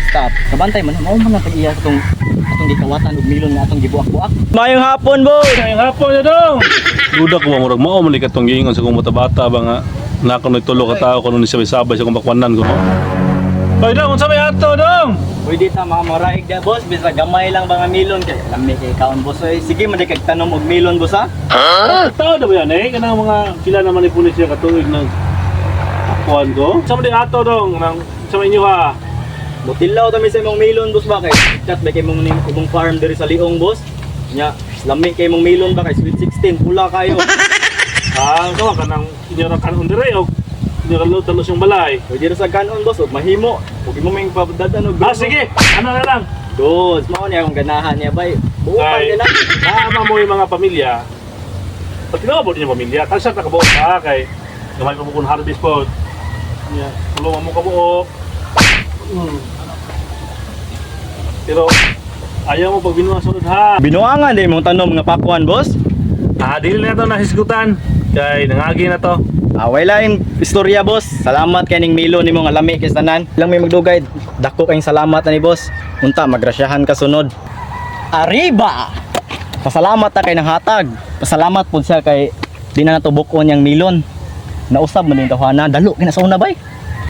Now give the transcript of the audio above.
Stop. Kabantay man, mao man ang tag-iya sa atong atong gikawatan og milon nga atong gibuak-buak. Maayong hapon, boss. Ngayong hapon na dong. Duda ko ba murag mao man katong giingon sa kong bata ba nga na ako tulo ka tao kuno ni sabay-sabay sa kong bakwanan ko. Hoy dong, unsa may ato dong? Pwede ta mga moraig da, boss, bisa gamay lang ba nga milon kay lami kay kaon, boss oy. Sige man kag tanom og milon, boss, ha. Tao na ba yan eh? Kanang mga pila naman ni pulis siya katuig ng kuan ko. Sa man din ato dong nang sa inyo ha. Mutilaw ta mi sa imong milon, boss, ba kay chat ba kay mong imong farm diri sa Liong, boss. Nya, lami kay mong milon ba kay sweet 16 pula kayo. Ah, so kanang inyo ra kanon dire og inyo ra luto yung balay. Pwede ra sa kanon, boss, og mahimo. Ug imo may padadan og Ah, sige. Ano na lang. Dos, mao niya akong ganahan niya bay. Buo pa Kay nila. naama mo yung mga pamilya. Pati na mo yung pamilya. Kalsa ta kabuok ha kay gamay pa mo kung harvest po. Nya, tulungan mo kabuok. Pero ayaw mo pag binuha sunod ha. Binuangan din mong tanom nga pakuan, boss. Ah, dili na to nahisgutan. Kay nangagi na to. Ah, lain istorya, boss. Salamat kay ning Milo nimo nga lami kay tanan. Lang may magdugay. Dako kayong salamat ani, boss. Unta magrasyahan ka sunod. Arriba. Pasalamat ta kay nang hatag. Pasalamat pud siya kay di na nato bukon yang milon. Nausab man din tawhana. Dalo kay na sa una bay.